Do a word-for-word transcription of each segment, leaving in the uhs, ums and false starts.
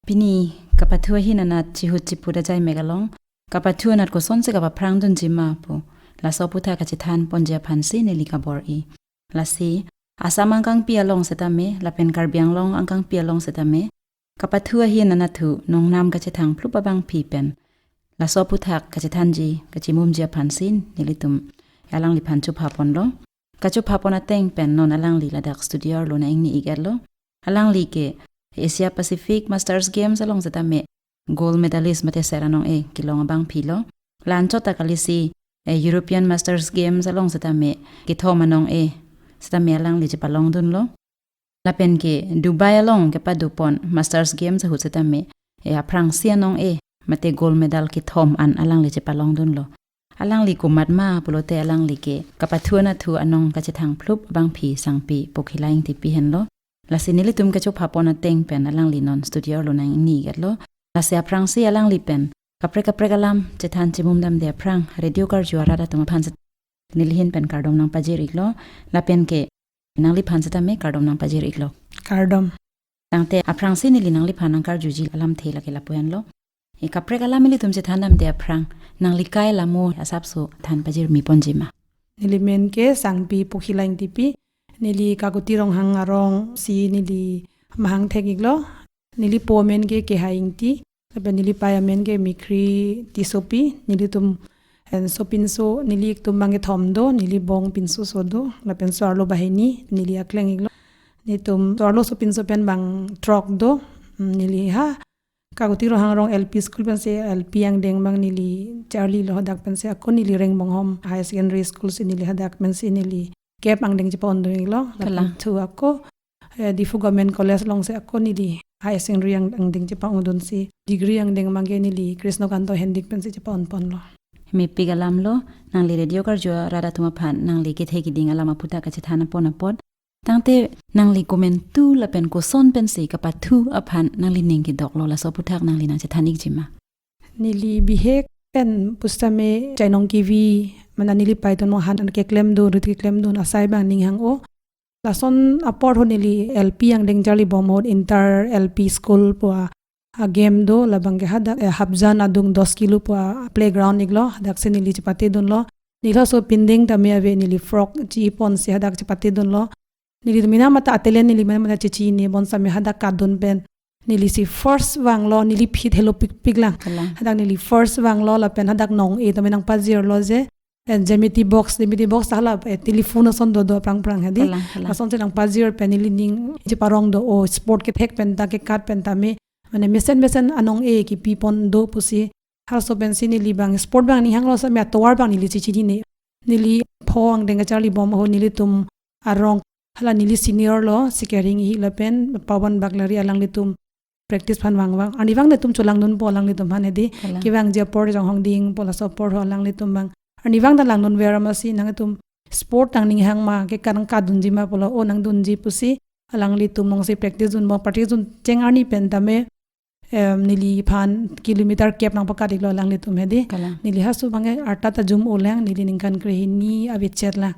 Pini kapathu ahin anat chihut chiput ajai mek along, kapathu anat kosonsi kapaphrang dunji ma pu, laso aputhak kachethan ponji aphansi neli kabor-i. Lasi Assam angkangpi along setame, lapen Karbi Anglong angkangpi along setame, kapathu ahin anatthu nongnam kachethang phlup abangpi pen laso aputhak kachethanji, kachimumji aphansi nelitum alangliphan chopha ponlo. Kachopha pon ateng pen non alangli ladak studio arlo nang-ingni ik-etlo. Alangli ke Asia Pacific Masters Games along setame gold medalist mate ser anong-e kelong abangpi lo. La-anchot ta kalisi, eh, European Masters Games along setame kethom anong-e setame alangli chepalong dunlo. Lapen ke Dubai along kepado pon Masters Games ahut setame, eh, aphrangsi anong-e mate gold medal kethom an alangli chepalong dunlo. Alangli komat ma pulote alangli ke kapathu anatthu anong kachethang phlup abangpi Sangpi Pokhila Ingtipi henlo. Lasi nelitum kachopha pon ateng pen alangli non studio arlo nang-ingni ik-etlo. Lasi aphrangsi alangli pen kaprek kaprek alam chethan chimum damde aphrang radio karju arat atum aphan set neli ahin pen kardom nangpajir iklo. Lapen ke nangliphan setame kardom nangpajir iklo. Kardom. Tangte aphrangsi neli nangliphan nangkarjuji alamthe lake lapu henlo. E kaprek alam ilitum chethan damde aphrang, nangli kai lamo asapso than pajirmi ponji ma? Neli men ke Sangpi Pokhila Ingtipi, neli Kakuti Ronghang arongsi neli mahang thek iklo. Neli po amen ke Kehai Ingti, lapen neli pei amen ke Mikhri Tissopi, nelitum en sopinso, neli iktum abang kethom do, neli bong pinso so do, lapen so-arlo banghini, neli akleng iklo. Nelitum so-arlo sopinso pen bang throk do, mm, neli ha Kakuti Ronghang arong L P school pensi L P angdeng abang neli charlilo, hadak pensi ako neli Rengbonghom Higher Secondary School si neli hadak pensi neli kep angdeng chepa-un dun iklo. Kalang. Lapen thu ako, eh, Diphu Government College alongsi ako neli Higher Secondary ang-, angdeng chepa-un dunsi degree angdeng abang ke neli Krishnakanto Hendik pensi chepa-un ponlo. Mepik alam lo, nangli radio karju arat atum aphan nangli kethe kiding alam aputhak kachethan pon apot. Tangte nangli komantu lapen koson pensi kapathu aphan nangli ning kedoklo, laso aputhak nangli nangchethan ikji ma? Neli bihek pen pusitame chainong kevi, mane neli pei atum aphan keklem dun, rit keklem dun asai abang ning hang-o. Lason apor ahut neli L P angdeng charli bom ahut inter L P school pu a, a game do, labang ke hadak, eh, Hapjan adung dos kilo pu a playground iklo, hadaksi neli chepate dunlo. Neli laso pindeng tame ave, neli frock chi ponsi hadak chepate dunlo. Neli mena mata a-talent neli mena mata chechini bonsitame hadak kadun pen neli si first vanglo, neli phit helo pikpik lang. Kalang. Hadak neli first vanglo lapen hadak nong-e tame nangpajirlo je, eh, geometry box, geometry box ta hala, eh, telephone ason dodo aphrang aphrang hedi. Kalang, kalang. Lasonsi nangpajir pen neli ning cheparong do, o sport kethek pen ta kekat pen tame, mane mesen mesen anong-e kipi pon do pusi. Halaso pensi neli abang sport abang ning hanglo, sitame atovar abang neli chechinine. Neli pho angdeng kacharli bom ahut nelitum arong, hala neli senior lo, Sikering Inghi lapen Pawan Baglari, alanglitum practice aphan vangvang. Arnivang netum cholangdunpo alanglitum aphan hedi. Kalang. Kevangji apor Ronghang Ding pu laso apor ahut alanglitum abang arnivang ta langdunver amatsi nangtum sport nangning hang ma, ke nangkadunji ma pulo, o nangdunji pusi alanglitum nongsi practice dunbom, practice duncheng arni pen tame, em, neliphan kilometer kep nangpakat iklo alanglitum hedi. Kalang. Neli halaso abang ke arta ta jum-o lang, neli ningkan krehini avechet lang.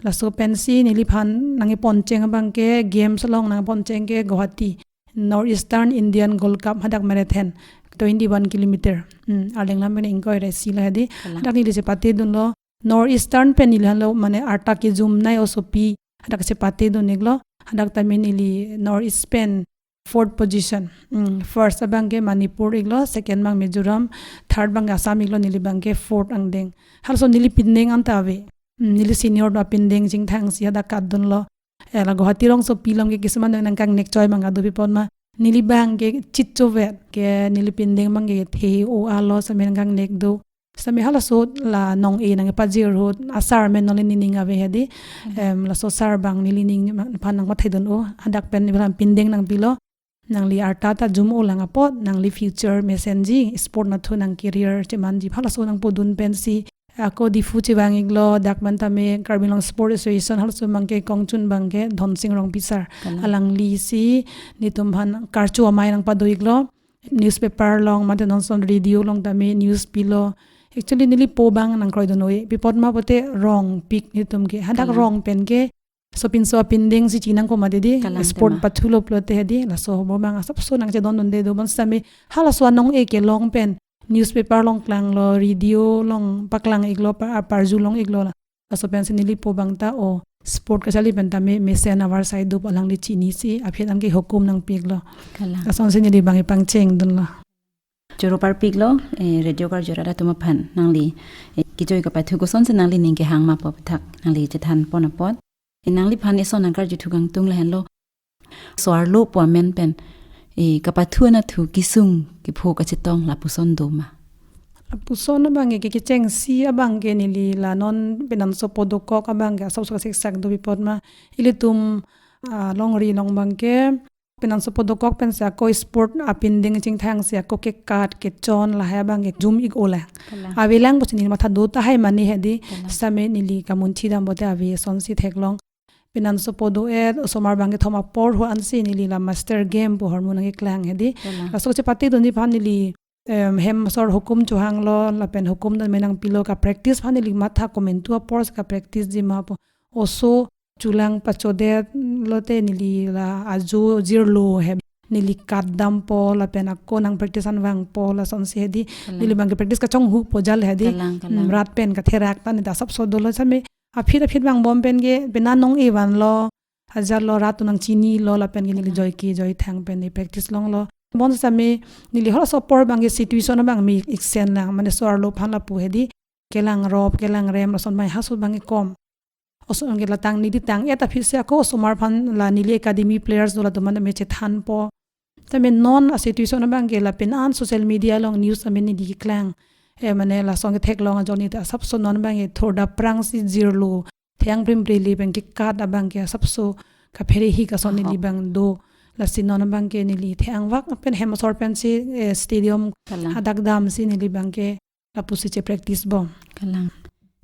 Laso pensi neliphan nangkepon cheng abang ke games along nangpon cheng ke Guwahati North Eastern Indian Gold Cup hadak marathon twenty-one kilometer. Hmm, Arleng lam pen ingkoi ra isi lo hedi. Kalang. Hadak neli chepate dunlo. North Eastern pen neli halo mane arta kejumnei osopi hadak chepate dun iklo. Hadak tame neli North East pen fourth position. Hmm, first abang ke Manipur iklo, second abang Mizoram, third abang Assam iklo, neli abang ke fourth angdeng. Halaso neli pindeng anta ave. Hmm, neli senior do pindeng chingthangsi hadak kadunlo. Eh, la Guwahati rongsopi along ke kisuman nangkangnek choi abang adu pi pon ma. Neli abang ke chit chovet ke neli pindeng abang ke the-o-a lo, sitame nangkangnek do. Sitame halaso la nong-e nangpajir ahut a-sir amen neli ning ave hedi. Hmm. Em, laso sir abang neli ning ma-, phan nangpathai dun-o. Hadak pen neli pindeng nangpilo. Nangli arta ta jum-o lang apot, nangli future mesenji, sport anatthu nang career chemanji, halaso nangpudun pensi ako Diphu chevang iklo, dak man tame Karbi Anglong Sport Association halaso abang ke kongchun abang ke Dhonsing Rongpi sir. Kalang. Alangli si netum aphan karcho amei nangpado iklo, newspaper along, mate non ason radio along tame news pilo. Actually, neli po abang nangkroidun-o-e. Pi apot ma pulote rong pik netum ke. Hadak Kalang. Rong pen ke sopinso apindeng si chinang komat hedi, kalang sport tema pathulo pulote hedi, laso hobo mang asapso nangchedondunde do, bonsitame halaso anong-e kelong pen newspaper along klanglo, radio along paklang-iklo, pa-, parjulong-iklo la. Laso pensi neli po abang ta o sport kachali pen tame mesen avarsai do pu alangli chinisi aphi tame ke hukum nangpi-iklo. Kalang. Lasonsi neli abang ipangchengdunlo. Choro parpiklo, eh, radio karjurara atum aphan nangli, eh, kejoi kapathu kosonsi nangli ning kehang ma pu aputhak nangli chethanpon apot. Eh, nangliphan ison nangkarjuthu kangtung lahenlo. So-arlo pu amen pen, eh, kapathu anatthu kesung kepho kachetong lapuson do ma? Lapuson abang ke, ke, kechengsi abang ke neli la non penansopo dokok abang ke asapso kasiksak do pu apot ma. Ilitum, ah, longri along abang ke penansopo dokok pensi ako sport apindeng chingthangsi ako kekat kechon lahai abang ke jum-ik-o la. Kalang. Avelang pusi neli matha do tahai mane hedi. Kalang. Sitame neli kamunthi dam pote ave asonsi theklong. Penansopo do-et, osomar bangkethom apor hu ansi neli la master game pu ahormu nangkeklang hedi. Kalang. Laso chepatedunji aphan neli, em, hem asor hukum chohanglo, lapen hukum tame nangpilo, kapractice aphan neli matha komantu aporsi kapractice ji ma pu. Oso chulang pachodet lote neli la ajo jirlo he. Neli kat dampo, lapen ako nangpractice an vangpo, lasonsi hedi. Kalang. Neli abang ke practice kachonghupo jal hedi. Kalang, kalang. Hmm, rat pen katherak ta neta asapso dolo sitame aphi ta aphi vangbom pen ke, pena nong-e vanlo, ajarlo, rat atum nangchinilo, lapen ke neli, hmm, joike joithang pen neli practice longlo. Bonsitame neli halaso apor abang ke situation abang me-iksen lang, mane so-arlo aphan lapu hedi, kelangrop kelangrem lason abang halaso abang ke kom. Oso abang ke la tang neli tang-et aphi si ako osomar aphan la neli academy players do latum an tame chethanpo. Tame non a situation abang ke lapen an social media along news tame neli keklang. Eh, mane lason ketheklong ajoine ta asapso non abang ke thurda aphrangsi jirlo. Theng primprili abang ke kat abang ke asapso kaphere-ik ason neli, ahok, abang do. Lasi non abang ke neli theng vak pen hem asor pensi, eh, stadium, kalang, hadak damsi neli abang ke lapusi chepractice bom. Kalang.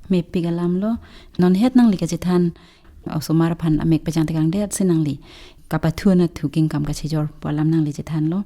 Mepik alamlo. Non het nangli kachethan, osomar aphan amek pajang tekangdet si nangli kapathu anatthu kengkam kachejor pu alam nangli chethanlo.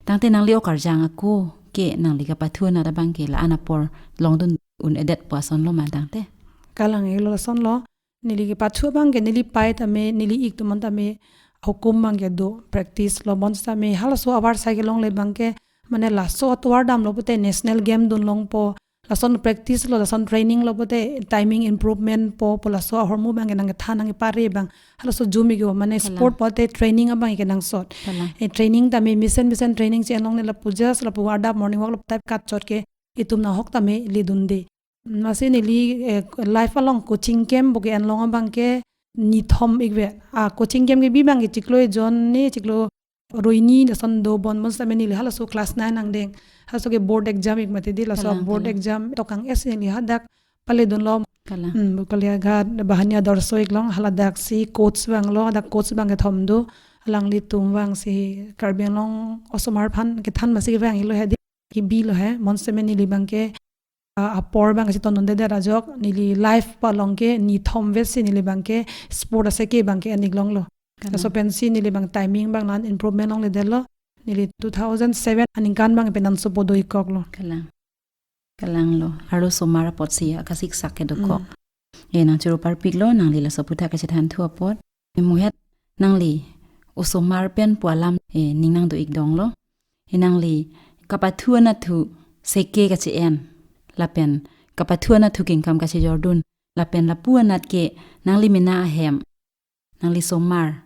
Tangte nangli okarjang ako ke nangli kapathu anat abang ke la-an apor longdun un-edet pu asonlo ma tangte? Kalang, ilo lasonlo. Neli kepathu abang ke neli pai tame, neli-ik atum an tame hukum abang ke do, practice lo, bonsitame halaso avarsai kelongle abang ke, mane laso atovar damlo pute national game dunlongpo. Lason practice lo, lason training lo pute timing improvement po, pu laso ahormu abang ke nangkethan nangkepare abang. Halaso jum-ik-o, mane, kalang, sport pote training abang ke nangsot. Kalang. Eh, training tame mesen mesen training che-en longle lapu just lapu adap morning walk lo type kat chot ke itum nahok tame ledunde. Lasi neli, eh, life along coaching camp pu ke-en long abang ke nithom-ik ave. A coaching camp kebi abang ke chiklo ejon ne chiklo ro hini lason dobom, bonsitame neli halaso class nine angdeng. Halaso ke board exam-ik mati hedi, laso, kalang, board, kalang, exam tokang-et si neli hadak paledunlo. Kalang. Hmm, bu Kaliaghat Bahani Adarsha-ik along, haladak si coach vanglo, hadak coach bangkethom do. Alanglitum vangsi Karbi Anglong osomar aphan kethan masi kevang-iklo hedi, kebilo he, bonsitame neli abang ke, ah, apor abang si tondundedet ajok, neli life pu along ke nithom ave si neli abang ke sport asai ke abang ke en-ik longlo. Kalang. Laso pensi neli abang timing abang la-an improvement longledetlo. Neli two thousand seven aningkan abang penansopo do-ik-koklo. Kalang. Kalanglo. Arlo osomar apotsi akasiksak kedokok. Mm. Eh, nang choro parpiklo, nangli laso aputhak kachethanthu apot. Eh, muhet nangli osomar pen pu alam, eh, ning nangdo-ikdunlo. Eh, nangli kapathu anatthu seke kache-en, lapen kapathu anatthu kengkam kachejordun, lapen lapu anat ke nangli mena ahem, nangli osomar,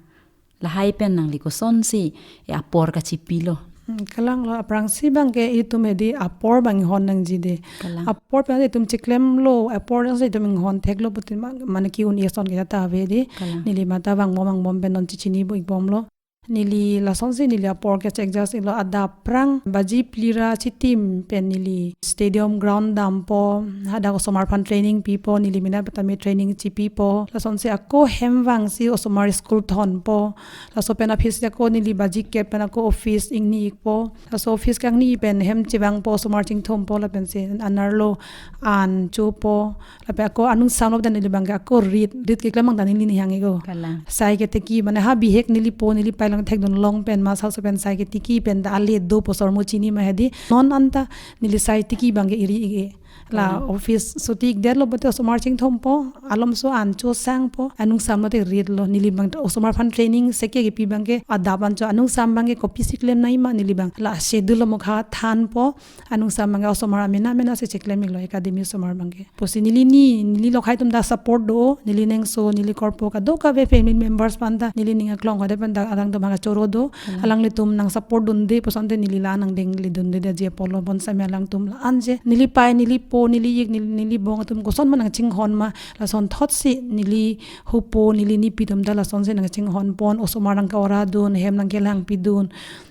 lahai pen nangli kosonsi, eh, apor kachipilo? Hmm, kalanglo, aphrangsi abang ke itum hedi apor abang inghon nangji hedi. Kalang. Apor pen itum chiklemlo, apor si itum inghon theklo pute ma-, mane ke-un-e ason ke ta ave hedi. Kalang. Neli matha vangbom vangbom pen non chechini bo-ikbomlo. Neli lasonsi neli apor ke che-adjust-iklo, adap aphrang baji phli ra chitim pen neli stadium ground dampo, hadak osomar aphan training pipo, neli mena petame training chipipo. Lasonsi ako hem vangsi osomar school thonpo. Laso pen aphi si ako neli baji kep pen ako office ingni-ikpo. Laso office kangni pen hem chevangpo, osomar chingthumpo, lapensi anerlo an chopo. Lapen ako anung samlo pen neli abang ke ako rit, rit keklem abang ta neli ning hang-ik-o. Kalang. Sai ketiki, mane ha bihek neli po, neli pai along thekdun long pen, ma salso pen sai ketiki pen ta ale dopo, osomar chini ma hedi. Non anta neli sai tiki abang ke iri-ik-e. La, hmm, office suti ikdet lo pulote osomar chingthompo, alomso ancho sangpo, anungsam lote rit lo, neli bang osomar aphan training seke kepi abangke adap ancho, anungsam abangke kopisi klem nangji ma neli bang. La schedule lo mokha thanpo, anungsam abangke osomar amena mena si cheklem iklo academy osomar abangke. Pusi neli ni, neli lokhai atum ta support do, neli nengso, neli korpo kadokave family members aphan ta, neli ning aklong kade aphan ta alangtum abang choro do, hmm, alanglitum nang support dunde, puson te neli la nang dengledunde, de je polo bonsitame alangtum la-an je, neli pai, neli po, neli ik, neli, neli bong atum koson ma nang chinghon ma, lason thotsi neli hupo, neli nipi atum ta lasonsi nang chinghon pon, osomar nang ke-ora dun, hem nang kelang pidun,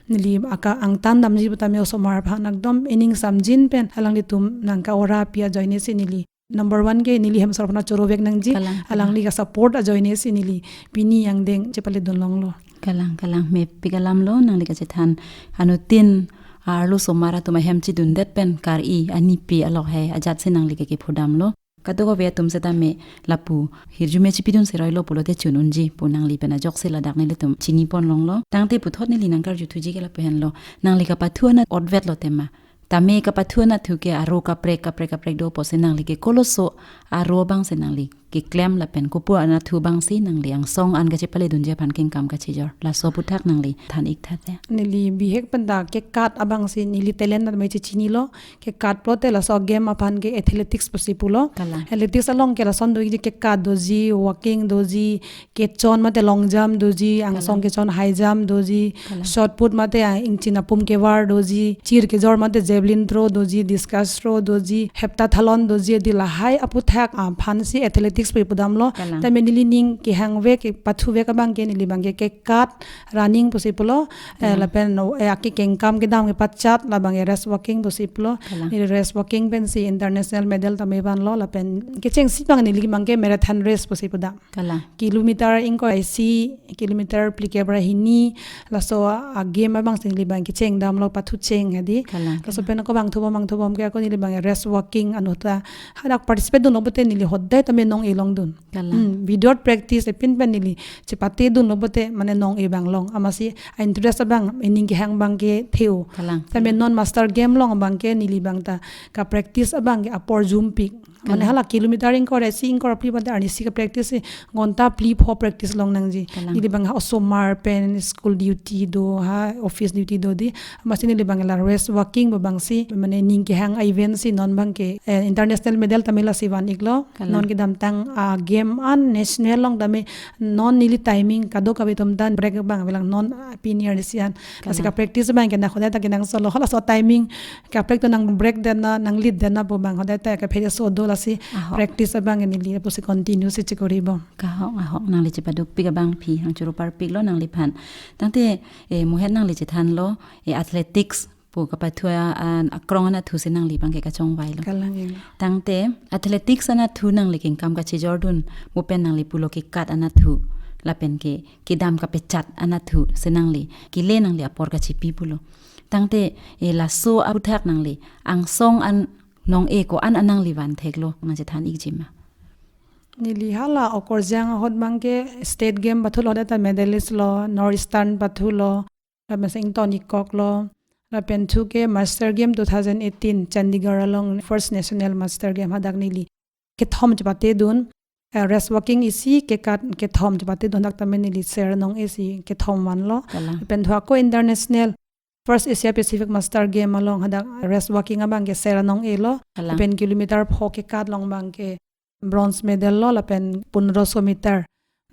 neli aka angtan damji putame osomar aphan ekdom ining samjin pen, alanglitum nang ke-ora pi ajoine si neli number one ke neli hem sar aphan choro vek nangji, kalang, kalang, alangli ka-support ajoine si neli pini angdeng chepale dunlonglo. Kalang, kalang, mepik alam lo, nangli kachethan anuttin arlo osomar atum ahem chidundet pen kar-i anipi alok he ajat si nangli ke kephodamlo. Kadokave atum setame lapu hirjume chipidun seroilo pulote chun unji pu nangli pen ajoksi ladak nelitum chiniponlonglo. Tangte puthot neli nang karjuthuji ke lapu henlo. Nangli kapathu anat otvet lo tema. Tame kapathu anatthu ke aro kaprek, kaprek, kaprek do pusi nangli ke koloso aro abang si nangli keklem lapen kopu anatthu abang si nangli angsong an kachepaledunji aphan kengkam kachijor. Laso aphuthak nangli than ik tha te. Neli bihek pen ta kekat abang si neli talent ta me chechinilo, kekat pulote laso game aphan ke athletics pusi pulo. Kalang. Athletics along ke lason doji, kekat doji, walking doji, kechon mate long jump doji, angsong, kalang, kechon high jump doji, kalang, shot put mate, ah, ingchin apum kevar doji, chir kejor mate javelin throw doji, discus throw doji, heptathlon doji, di lahai aphuthak, ah, aphan si athletics pu pudamlo. Kalang. Tame neli ning kehang vek, kepathu vek abang ke neli abang ke kekat, running pusi pulo, eh, kalang, lapen no, eh, ake kengkam kedam kepachat labang ke rest walking pusi pulo. Kalang. Neli rest walking pensi international medal tame vanlo lapen kechengsi abang neli abang ke marathon race pusi pudam. Kalang. Kilometer ingkoi ra isi, kilometer phlikep ra hini, laso a game abang si neli abang kecheng damlo, pathu cheng hedi. Kalang, laso, kalang, pen ako bangthu bom bangthu bom ke ako neli abang rest walking anut ta hadak participate dunlo pulote neli hodai tame nong-e longdun. Kalang. Hmm, without practice epin pen neli chepate dunlo pulote mane nong-e abang long. Amatsi a interest abang, ining kehang abang ke theo. Kalang. Tame, kalang, non master game along abang ke neli abang ta kapractice abang ke apor jumpik. Mane, kalang, hala kilometer ingkoi ra isi ingkoi ra phli bante arnisi kapractice si ghonta phli pho practice long nangji. Kalang. Neli abang ha osomar pen school duty do, ha office duty do di. Amatsi neli abang la rest walking abang si mane ning kehang a event si non abang ke, eh, international medal tame lasi van iklo. Kalang. Non kedamtang, ah, game an national along tame non neli timing kadokave atum ta break abang avelang non, ah, pini arnisi an. Lasi, kalang, kapractice abang ke na hodai ta kenangsotlo, halaso timing kaprek to nang break den na, nang lead den na pu abang hodai ta kaphere so do, lasi, ahok, practice abang neli pusi continue si chikori bom. Kahok, ahok, nangli chepadukpik abang aphi nang choro parpiklo nangliphan. Tangte, eh, mohet nangli chethanlo, eh, athletics pu kapathu an akrong anatthu si nangli abang ke kachongvailo. Kalang, ilo. Tangte athletics anatthu nangli kengkam kachijordun, mo pen nangli pulo kekat anatthu lapen ke kedam kapachat anatthu si nangli kele, nangli apor kachipi pulo. Tangte, eh, laso aphuthak nangli angsong an nong-e ko-an an nangli van theklo, nang chethan ikji ma? Neli hala okorjang ahut abang ke state game pathulo, data medalist lo, North Eastern pathulo, lapen si ington ikok lo, lapen thu ke Master Game two thousand eighteen Chandigarh along first national Master Game hadak neli kethom chepate dun, eh, rest walking isi, kekat kethom chepate dun, dak tame neli ser nong-e si kethom vanlo. Kalang. Lapen thu ako international first Asia Pacific Master Game along hadak rest walking abang ke ser nong-e lo. Kalang. Lapen kilometer pho kekat along abang ke bronze medal lo, lapen pundroso meter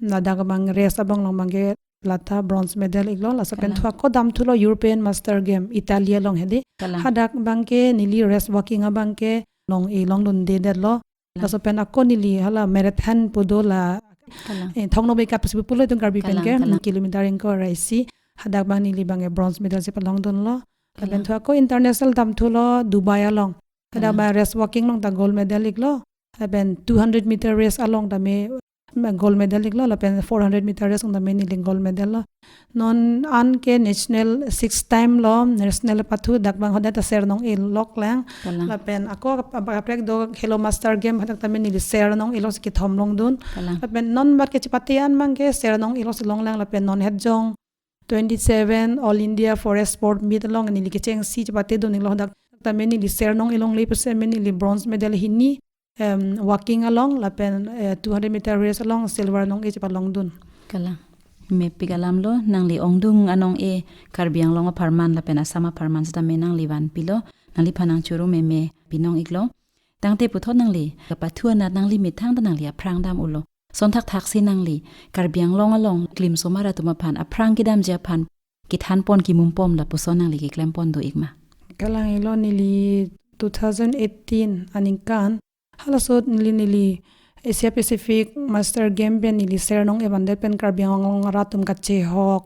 ladak abang rest abang along abang ke lata bronze medal iklo. Laso pen, kalang, thu ako damthulo European Master Game Italy along hedi. Kalang. Hadak abang ke neli rest walking abang ke nong-e longdundedetlo. Kalang. Laso pen ako neli hala marathon pu do la, kalang, eh, thong nobbe kat pusi pulo itum Karbi pen, kalang, ke, kalang, kilometer ingkoi ra isi. Hadak abang neli abang ke bronze medal si palongdunlo. Lapen, kalang, thu ako international damthulo Dubai along. Hadak, kalang, abang rest walking along ta gold medal iklo. Lapen two hundred meter race along tame gold medal iklo, lapen four hundred meter race along tame neli gold medal lo. Non an ke national six time lo, national pathu, dak abang hodai ta ser nong-e lok lang. Kalang. Lapen ako ap-, ap-, kaprek do Hello Master Game, hadak tame neli ser nong-e lo si kethom longdun. Kalang. Lapen non bat ke chepate an abang ke ser nong-e lo si long lang, lapen non het jong twenty-seven All India Forest Sport Meet along neli kechengsi chepate dun iklo, dak tame neli sernong elongle pusi tame neli bronze medal hini, em, walking along lapen, eh, two hundred meter race along silver nong-e chepalongdun. Kalang. Mepik alam lo, nangli ongdung anong-e Karbi Anglong apharman lapen Assam apharman sitame nangli vanpilo, nangliphan nangchoro meme pinong-iklo. Tangte puthot nangli kapathu anat nangli methang ta nangli aphrang dam-ulo. Son thakthaksi nangli Karbi Anglong along klim osomar atum aphan aphrang kedamji aphan kethanpon kimumpom lapuson nangli keklempon do-ik ma? Kalang ilo, neli two thousand eighteen aningkan halaso neli, neli Asia Pacific Master Game pen neli sernong-e vandet pen Karbi Anglong arat atum kachehok,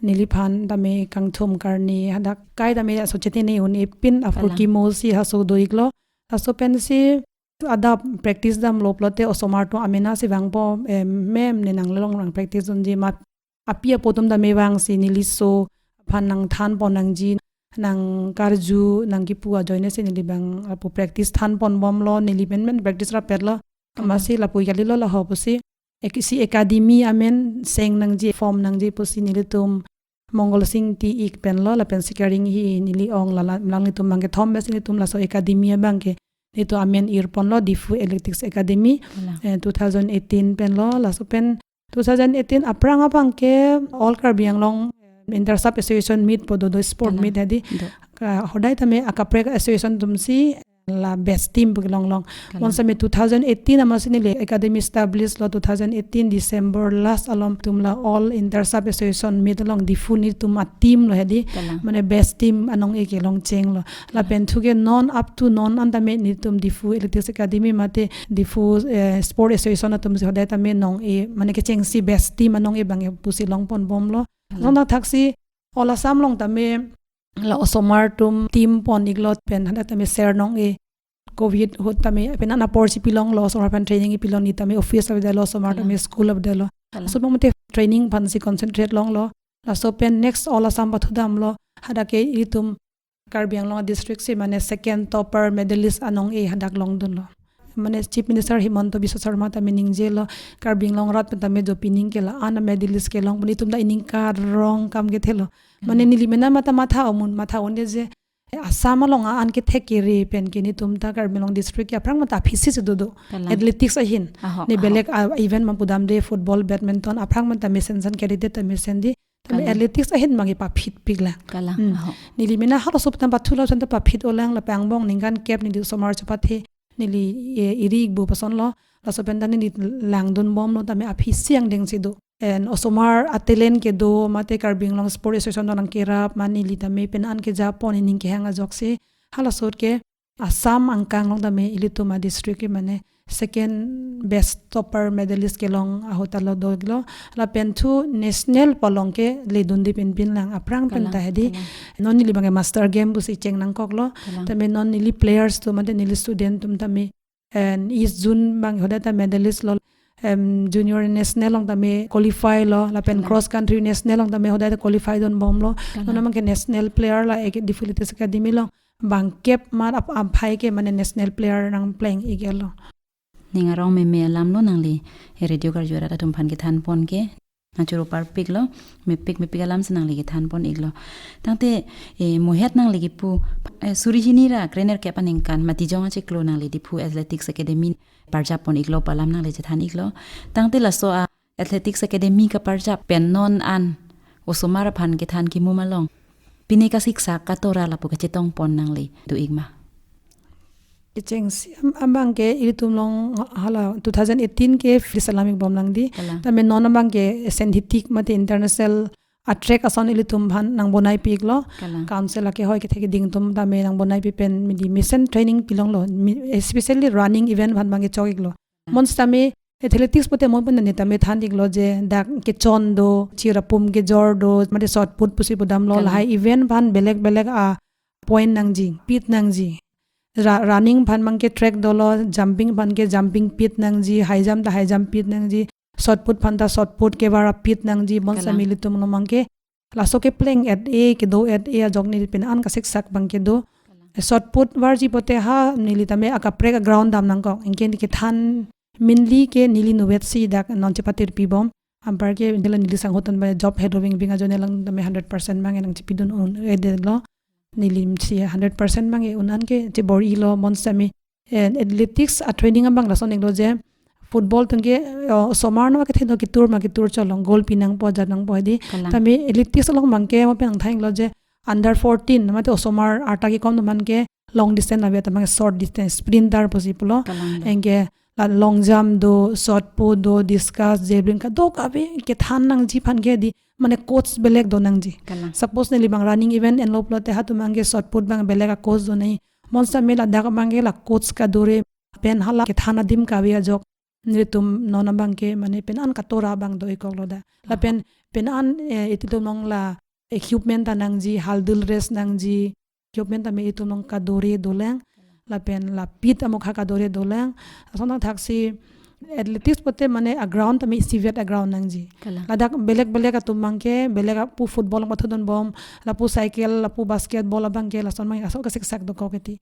neliphan tame kangthum karni hadak kai tame aso chetene un-e pin apor Kalang. Kimosi haso do-iklo. Haso pensi adap practice damlo pulote osomar atum amena si vangpo, eh, ma'am ne nanglong nang practice dunji ma, api apo atum tame vangsi neliso aphan nangthanpon nangji, nangkarju, nangkipu ajoine si neli bang apo practice thanponbomlo, neli menmen practice rapetlo. Kalang. Amatsi lapu kalilo laho pusi. Ek-, isi academy amen seng nangji, form nangji pusi nelitum Mongol Sing Ti-ik penlo lapen Sikar Inghi neli ong, lala, alanglitum bangkethom bes nelitum laso academy abangke nelitum amen irponlo Diphu Athletics Academy, Kalang. Eh, two thousand eighteen penlo. Laso pen two thousand eighteen aphrang abangke All Karbi Anglong Inter Sub Association Meet pu do, do sport Kalang. Meet hadi. Do. Ka-, hodai tame akaprek association atumsi la best team pu kelonglong. Kalang. Bonsitame two thousand eighteen amatsi neli academy establish lo, two thousand eighteen December last alom atum la All Inter Sub Association Meet along Diphu nelitum a-team lo hadi. Kalang. Mane best team anong-e kelong chenglo. Lapen thuke non up to non an tame nelitum Diphu Athletics Academy mate Diphu, eh, Sport Association atumsi hodai tame nong-e, mane kechengsi best team anong-e bang pusi longponbomlo. Kalang. Son thakthaksi All Assam along tame la osomar atum team pon-iklo pen hadak tame sernong-e. Covid ahut tame pen an apor si pilonglo, osomar aphan training ipilong, ne tame office avedetlo, osomar Kalang. Tame school avedetlo. Kalang. Laso abang mate training aphansi concentrate longlo. Laso pen next All Assam pathu damlo. Hadak ke itum Karbi Anglong district si mane second topper medalist anong-e hadak longdunlo. Mane Chief Minister Himanta Biswa Sarma tame ningjelo, Karbi Anglong arat pen tame jo pining ke la-an a-medalist kelong pu nelitum ta ining karong kam kethelo. Mane Hmm. neli mena mata matha amun, matha unde je, eh, Assam along a-an kethek kere pen ke nelitum ta Karbi Anglong district ke aphrang mata aphisi si dodo. Kalang. Athletics ahin. Ahok, Ne ahok. Belek, ah, event ma pudamde, football, badminton, aphrang mata mesen san, kere det ta mesen di. Tame Kalang. Athletics ahin bang paphitpiklang. Kalang, Hmm. Ahok. Neli mena halaso pen pathulo san ta paphit-olang, lapen angbong ningkan kep neli osomar chepathe, neli, eh, iri-ikbu pasonlo, laso pen ta neli langdunbomlo tame aphisi angdengsi do. En osomar a-talent kedo mate Karbi Anglong Sport Association along nangkerap ma neli tame pen an kejapon ining kehang ajoksi. Halaso ahut ke Assam angkang along tame ilitum a-district ke mane second best topper medalist kelong ahut ta lo dolo. Lapen thu national pu along ke ledunde pinpinlang aphrang pen Kalang, ta hadi. Kalang. Non neli bang master game pusi cheng nangkoklo. Kalang. Tame non neli players atum mate neli student atum tame, en East Zone bang hodai ta medalist lo, em, junior national along tame qualify lo, lapen Kalang. Cross country national along tame hodai ta qualify dunbomlo. Kalang. Non abangke national player la ek Diphu Athletics Academy along bangkep mar ap-, aphai ke mane national player nangpleng-iklo. Ning arong meme alam lo nangli, eh, radio karju arat atum aphan kethanpon ke nangchoro parpiklo, mepik mepik alam si nangli kethanpon-iklo. Tangte, eh, muhet nangli kipu, eh, suri hini ra krenerkep aningkan Matijong achiklo nangli Diphu Athletics Academy parjappon-iklo pu alam nangli chethan-iklo. Tangte laso a-Athletics Academy kaparjap pen non an osomar aphan kethan kimum along pine kasiksak katora lapu kachetongpon nangli do-ik ma? Kechengsi am-, abangke ilitum along hala two thousand eighteen ke free salam-ikbomlang di. Kalang. Tame non abangke synthetic mate international a-track ason ilitum aphan nangbonai pi-iklo. Kalang. Council akehoi kethek keding atum tame nangbonai pi pen midi mesen training pilonglo. Mi-, especially running event aphan abangke chok-iklo. Kalang. Bonsitame athletics pute mo pun ne tame than-iklo je dak kechon do, chirapum kejor do, mate shot put pusi pudamlo, Kalang. Lahai event aphan belek belek a-point nangji, pit nangji. Ra-, running aphan abangke track dolo, jumping aphan ke jumping pit nangji, high jump ta high jump pit nangji, shot put aphan ta shot put kevar a-pit nangji, bonsitame Kalang. Ilitum along abangke laso kepleng-et-e, kedo-et-e ajok neli pen an kasiksak abangke do. Kalang. Shot put varji pute ha neli tame akaprek a-ground dam nangkok. Anke neli kethan minli ke neli inutvet si dak non chepatirpibom. Anparke neli, neli sangho atum ba job head roving wing ajoine lang tame hundred percent abang nangchepidun un-edetlo. Neli si hundred percent abang ke un-an ke chebor-ilo, bonsitame, eh, athletics a training abang lason iklo je football atum ke, eh, osomar no kethe no ketur ma ketur cholong goal pi nangpo, jat nangpo hedi. Kalang. Tame athletics along abang ke mo pen nangthan iklo je under fourteen, mate osomar arta kekom atum aphan ke long distance ave, tame short distance sprinter pusi pulo. Kalang. Anke la long jump do, shot put do, discus, javelin kadokave kethan nangji aphan ke di, mane coach belek do nangji. Kalang. Suppose neli abang running event enlo pulote halatum abang ke shot put abang belek a coach do nangji. Bonsitame ladak abang ke la coach kadore pen hala kethan adim kave ajok nelitum non abang ke mane penan katora abang do ikoklo da. Lapen penan, eh, ilitum along la equipment ta nangji, hurdle race nangji, equipment tame ilitum along kadore dolang. Lapen la pitch amokha kadore dolang. Lason thakthaksi athletics pulote mane a ground tame isivet a ground nangji. Kalang. Ladak belek belek atum abang ke, belek lapu football along pathudunbom, lapu cycle, lapu basketball abang ke, lason abang ke asok kesiksak dokok keti.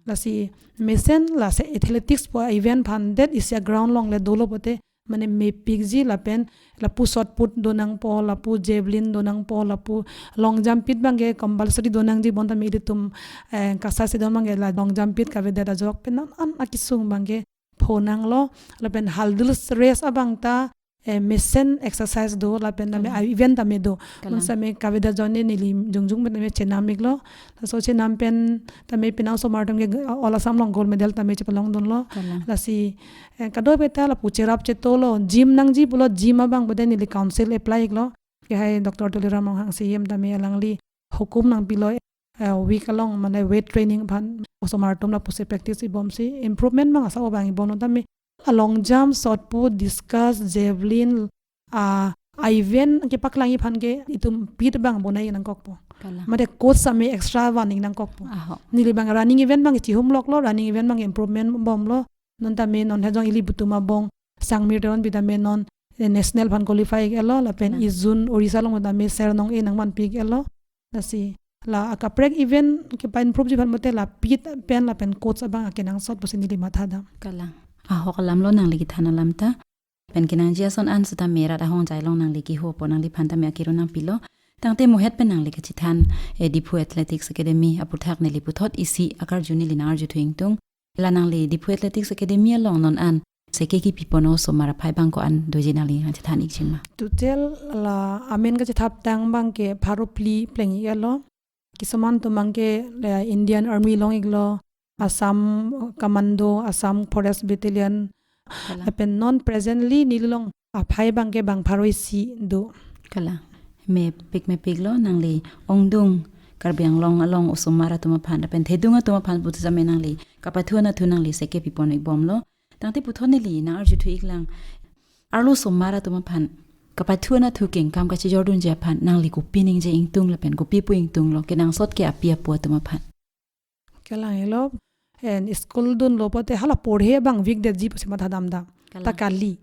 Lasi mesen la se athletics pu event aphan det isi a ground along le dolo pulote mane mepikji, lapen lapu shot put do nangpo, lapu javelin do nangpo, lapu long jump pitch abang ke compulsory do nangji, bonta ilitum, eh, KASA si do abang ke la long jump pitch kavedet ajok penan an akesung abang ke pho nanglo, lapen hurdle race abang ta, eh, mesen exercise do, lapen tame, kalang, a event tame do. Kalang. Bonsitame kavedet ajoine neli jongjung pen tame chenam iklo. Laso chenam pen tame penan osomar atum ke All Assam along gold medal tame chepalongdunlo. Kalang. Lasi, eh, kadokave ta lapu cherap chetolo, gym nangji pulo, gym abang pulote neli council apply iklo. Ke hai Doctor Tuliram Ronghang C E M tame alangli hukum nangpilo, eh, week along mane weight training aphan osomar atum lapusi practice ibomsi improvement abang asap abang ibomlo tame a long jump, shot put, discus, javelin, a, a event kepaklangji aphan ke itum pitch abang bonai nangkokpo. Kalang. Mate coach tame extra van ik nangkokpo. Aho. Neli abang running event abang chihumloklo, running event abang improvement bomlo. Non tame non hejong ilitum abong Sangmir Teronpi tame non, eh, national aphan qualify iklo, lapen, kalang, ijun Orissa along tame ser nong-e nangmanpi iklo. Lasi la akaprek event kepa-improve ji aphan pulote la pitch pen lapen coach abang akenangsot pusi neli mathadam. Kalang. Ahok alamlo nangli kethan alam ta. Pen kenangji ason an seta merat ahongjai along nangli keho apot nangliphan tame akiro nangpilo. Tangte muhet pen nangli kachethan, eh, Diphu Athletics Academy aputhak neli puthot isi akarju neli nangarjuthu ingtung. La nangli Diphu Athletics Academy along non an seke kipi pon osomar aphai abang ko-an doji nangli nangchethan ikji ma? Total la amen kachethaptang abang ke pharo phli pleng iklo. Kisuman atum abang ke, eh, Indian Army long iklo, Assam Commando, Assam Forest Battalion. Kalang. Lapen non presently neli along aphai abang ke bang pharo isi do. Kalang. Mepik mepiklo nangli ongdung Karbi Anglong along osomar atum aphan lapen thedung atum aphan puthot tame nangli kapathu anatthu nangli seke pipon ikbomlo. Tangte puthot neli nangarjuthu iklang, arlo osomar atum aphan kapathu anatthu kengkam kachijordunji aphan nangli kopi ningje ingtung lapen kopi pu ingtunglo, kenangsot ke api apo atum aphan? Kalang, helo, en school dunlo pulote hala porhe abang weak detji pusi mathadam dam. Kalang. Ta kali.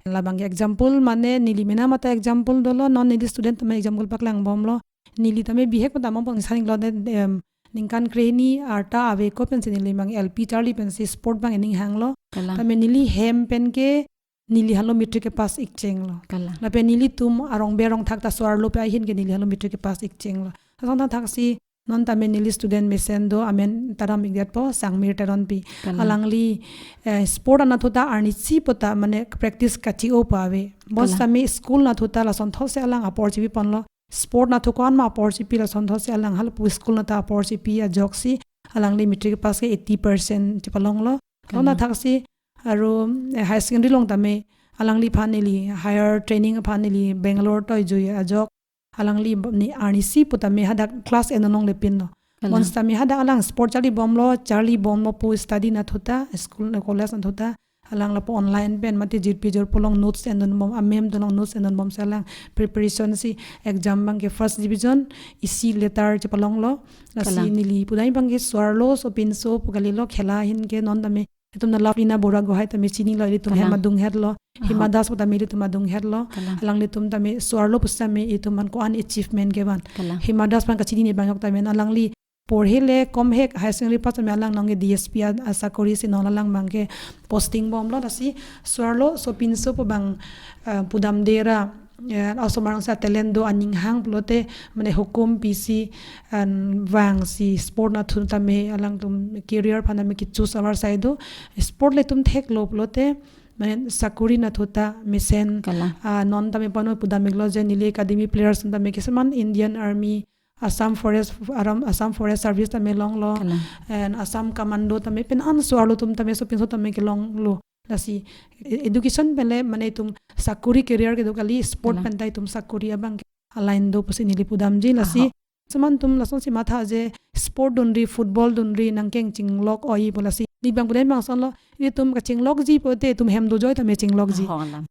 Labang ke example mane neli mena mata example dolo, non neli student tame example paklangbomlo. Neli tame bihek pen tame pon sanglo de, em, ningkan krehini arta ave ko pensi neli abang L P charli pensi sport abang ening hanglo. Kalang. Tame neli hem pen ke neli hala matric kepass ikchenglo. Kalang. Lapen nelitum arong berong thak ta so-arlo pen ahin ke neli hala matric kepass ikchenglo. Lason thakthaksi non tame neli student mesen do, amen tadam ikdetpo, Sangmir Teronpi. Kalang. Alangli, eh, sport anatthu ta arnisi puta mane practice kachi-o pa ave. Bonsitame school anatthu ta lasonthotsi alang apor chipi ponlo. Sport anatthu ko-an ma apor chipi, lasonthotsi alang halapu school anatthu ta apor chipi ajoksi alangli matric pass ke eighty percent chepalonglo. Kalang. Lason thakthaksi aru, eh, higher secondary along tame alangliphan neli higher training aphan neli Bangalore toijui ajok alangli b-, ni arnisi pu tame hadak class en along le pinlo. Kalang. Bonsitame hadak alang sport charlibomlo, charlibomlo pu study anatthu ta, school, college anatthu ta, alang lapu online pen mate jirpi jirpo along notes endunbom, amem atum along notes endunbomsi alang preparation si exam abang ke first division isi letter chepalonglo. Lasi, kalang, neli pudai abang ke so-arlo sopinso pu kalilo, khela ahin ke non tame itum na Lovelina Bora Gohai tame chinilo, ilitum, kalang, hem adunghetlo. Aha. Hima Das pu tame ilitum adunghetlo. Kalang. Alanglitum tame so-arlo pusitame itum aphan ko-an achievement kevan. Kalang. Hima Das aphan kachinine abang yok tame alangli porhe le komhek higher secondary pass tame alang nonke D S P a, asakori si non alang abang ke posting bomlo. Lasi so-arlo sopinso pu abang, ah, pudamde ra Eh, osomar si talent do aning hang pulote mane hukum pisi an vangsi sport nathu tame alangtum career aphan tame ke-choose avarsai do. Sport le itum theklo pulote mane sakuri nathu ta mesen. Kalang. Ah, non tame pano pudam-iklo je neli academy players tame ke seman Indian Army, Assam Forest, Aram, Assam Forest Service tame longlo. Kalang. And Assam Commando tame pen anso arlo atum tame sopinso tame kelonglo. Lasi e-, education pen le mane itum sakuri career kedo kali, sport. Kalang. Pen ta itum sakuri abang ke align do pusi neli pudamji lasi. Aha. Seman atum lasonsi matha je sport dunri, football dunri nangkeng chinglok oi pu lasi. Neli bang pudam bang sonlo, itum kachinglokji pulote itum hem dojoi tame chinglokji. Aha, kalang.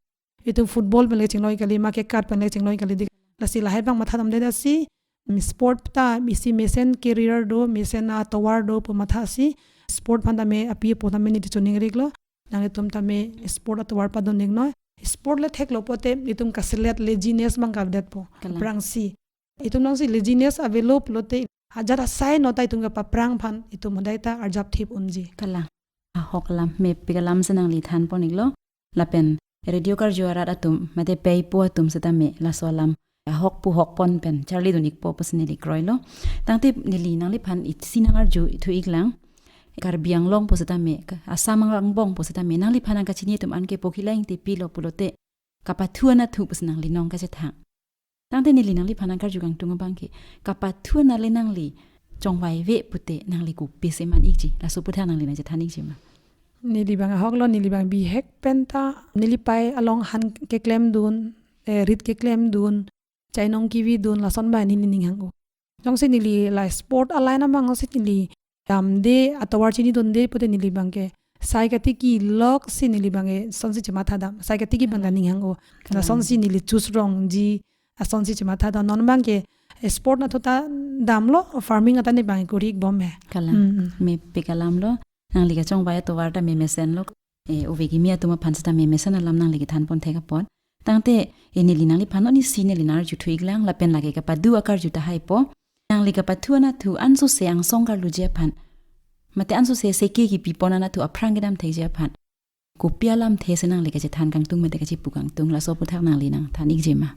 Itum football pen le chinglok kali, ma ke kat pen le chinglok kali dik. Lasi lahai bang matha damde dasi, mm, sport ta isi mesen career do, mesen atovar do pu mathasi, sport aphan tame api apo tame neli choningri-iklo. Nanglitum tame sport atovar padun-iknoi. Sport le theklo pulote itum kaselet laziness bang kavedetpo. Kalang. Aphrangsi itum nangsi laziness avelo pulote ajat asai no ta itum kapaprang aphan itum hodai ta arjap thip unji. Kalang. Ahok alam, mepik alam si nangli thanpon-iklo. Lapen radio karju arat atum mate pei po atum setame laso alam ahok pu hokpon pen charlidun-ikpo pusi neli kroilo. Tangte neli nangliphan isi nangarju thu-iklang. Karbi Anglong pu setame, ka-, Assam angbong pu setame nangliphan nangkachini atum anke Pokila Ingti pilo pulote kapathu anathu pusi nangli nong kachethang. Tangte neli nangliphan nangkarju kangtung abang ke, kapathu anat le nangli chongvaive pute nangli kopisi man-ikji, laso aputhak nangli nangchethan-ikji ma? Neli bang ahoklo, neli bang bihek pen ta neli pei along han keklemdun, eh, rit keklemdun, chainong kevidun, lason abang neli ning hang-o. Jongsi neli la sport a-line abang si neli damde, atovar chinidunde pute neli bang ke sai katiki loksi neli bang ke sonsi chematha dam, sai katiki bang ta ning hang-o. Kalang. Lasonsi neli choose rongji, lasonsi chematha dam. Non abang ke, eh, sport nathu ta damlo, farming ata ne bang kori-ikbom he. Kalang. Hmm, hmm. Mepik alamlo. Nangli kachongvai atovar tame mesenlo. Eh, ove kimi atum aphan setame mesen alam nangli kethanpon thek apot. Tangte, eh, neli nangliphan non isi neli nangarju thu-iklang lapen lake kapado akarju tahai po. Nangli kapathu anathu ansose angsong karluji aphan, mate ansose seke kipipon anathu aphrang kedam thekji aphan, kopi alamthe si nangli kachethan kangtung mate kachipu kangtung, laso aputhak nangli nangthan-ikji ma?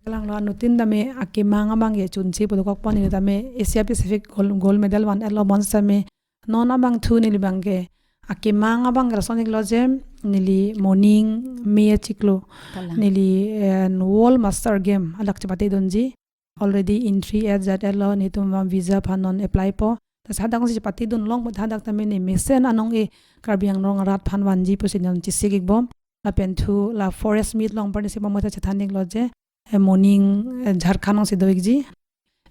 Kalanglo, anuttin tame akemang abang ke chunche pu dokokpon, neli tame Asia Pacific gold, gold medal van-etlo, bonsitame non abangthu neli bang ke akemang abang ke lason-iklo je neli moning me achiklo. Kalang. Neli, eh, World Master Game adak chepatedunji. Already entry et jat-etlo, netum visa aphan non apply po. Ta hadak si chepatedun long, hadak tame ne mesen anong-e Karbi Anglong arat aphan vanji pusi non chesik-ikbom. Lapen thu la forest meet along participate bom ta chethan-iklo je, eh, moning, eh, Jharkhand alongsi do-ikji.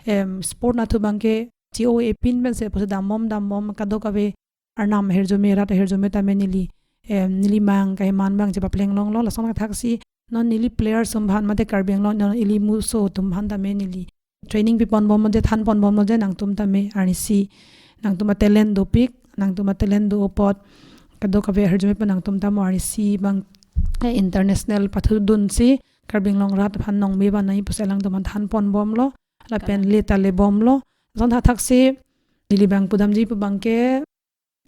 Em, sport nathu bang ke G O A pin pensi pusi dambom dambom kadokave arnam ahirjume, rat ahirjume tame neli, em, neli mang kaheman bang chepapleng longlo, lason athaksi non neli player atum aphan mate Karbi Anglong non ili muso atum aphan tame neli training piponbomlo je, thanponbomlo je, nangtum tame arnisi, nangtum a-talent dopik, nangtum a-talent do apot kadokave ahirjume pen nangtum tame arnisi bang, eh, international pathudunsi Karbi Anglong arat aphan nongme bang nai pusi alangtum aphan thanponbomlo. Lapen Kalang. Le ta lebomlo. Lason athaksi neli bang pudamji pu bang ke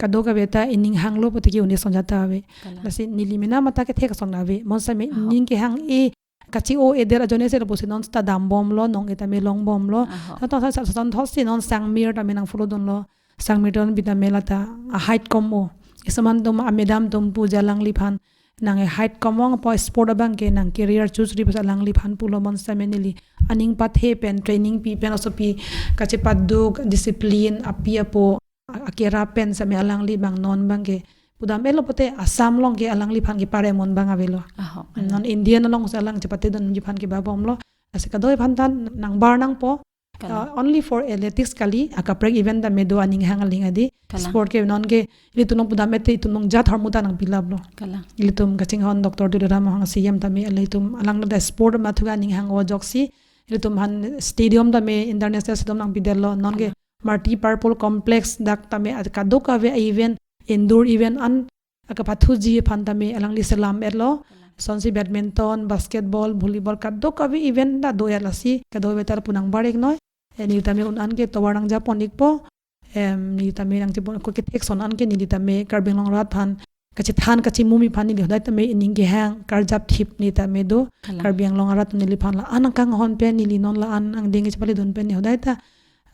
kadokave ta ining hanglo pute ke-un-e asonja ta ave. Kalang. Lasi neli mena mata kethek asong ave. Bonsitame Aho. Ning kehang-e kachi-o-edet ajoine si lapusi non seta dambomlo, nong-e tame longbomlo. Aho. Lason sa, sa, sa, thotsi non sangmir tame nang follow dunlo. Sangmir ton pi tame lata a-height kom-o. Isi aman atum a-madam atum pu je alangliphan nang e-height kom-ong apot sport abang ke nang career choose-ri pusi alangliphan pulo, bonsitame neli aning pathe pen, training pi pen, laso pi kachepaduk, discipline, api apo a-, akerap pen sitame alangli bang non bang ke pudam-etlo pute Assam along ke alangliphan ke paremon bang avelo. Aho. Non Indian alongsi alang chepatedunji aphan kebabomlo. Lasi kadokave aphan ta nangbar nangpo. Kalang. Uh, only for athletics kali, akaprek event tame do aning hang aling adi. Kalang. Sport ke non ke ilitum nong pudam-et te itum nong jat hormu ta nangpilaplo. Kalang. Ilitum kachinghon Doctor Tuliram Ronghang C E M tame ilitum alang da sport mathu aning hang-o ajoksi ilitum aphan stadium tame international stadium nangpidetlo. Non ke Kalang. Multi-purpose complex dak tame ad-, kadokave event, indoor event an akapathuji aphan tame alangli selam-etlo. Kalang. Lasonsi badminton, basketball, volleyball, kadokave event ta do-et, lasi kadokave ta lapu nangbar-iknoi. Eh, neli tame un-an ke tovar nangjapon-ikpo. Em, neli tame nangchepon ko kethek ason an ke neli tame Karbi Anglong arat aphan kachethan kachimumi aphan neli hodai tame ining kehang karjap thip ni tame do. Kalang. Karbi Anglong arat neliphan la-an nangkanghon pen neli non la-an angdeng kachepale dun pen neli hodai ta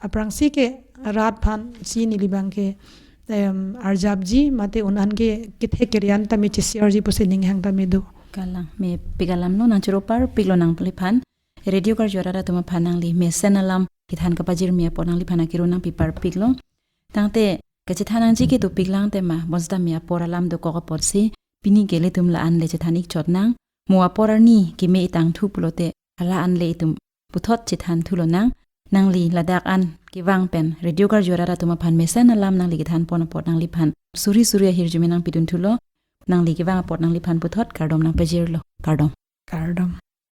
aphrangsi ke rat aphan si neli abang ke em, arjapji mate un-an ke kethek kerian tame chesiarji pusi ning hang tame do. Kalang, mepik alam lo, nangchoro parpik lo nangliphan. Radio karju arat atum aphan nangli mesen alam kethan kapajirmi apot nangliphan akirun nangpi parpik lo. Tangte kachethan nangji ke dopik lang tema, bonsita me apor alam dokok apotsi pini ke ilitum la-an le chethan ik chot nang. Mo apor arni keme itangthu pulote hala-an le itum puthot chethan thu lonang. Nangli ladak an kevang pen radio karju arat atum aphan mesen alam nangli kethan pon apot nangliphan suri suri ahirjume nangpidun thu lo. Nangli kevang apot nangliphan puthot kardom nangpajir lo. Kardom. Kardom.